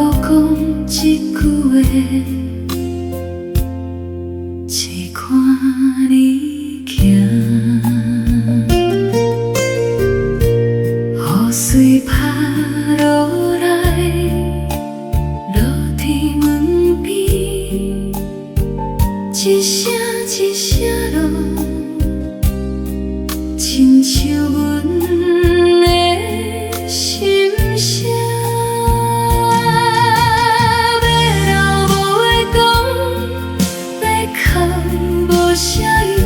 無講一句話，只看你行。雨水拍落來，落佇門邊，一聲一聲落，親像阮的心聲。欲留無話講，欲哭無聲音，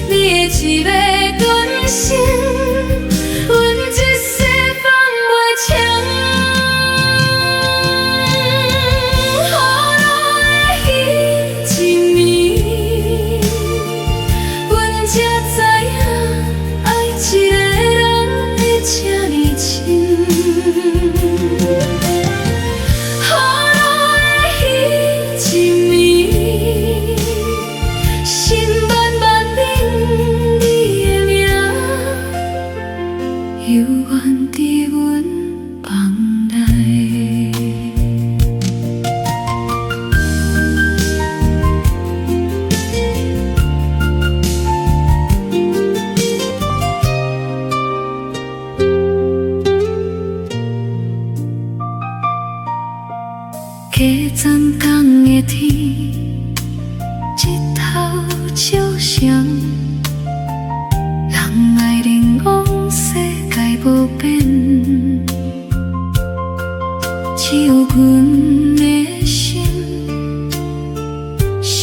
你的一个轉身，阮一世放袂清。雨落的彼一暝，阮才知影愛一个人會這呢深。雨落的彼一暝，心慢慢冷，你的名猶原佇阮房內。加十工的天，日頭照雙，人來人往，世界無變，只有阮的心燒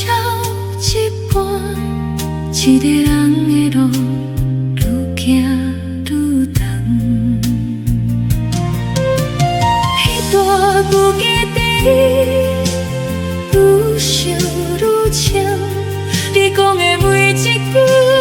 一半，一个人的路，愈行愈長。彼段舊記憶，愈想愈深，你講的每一句。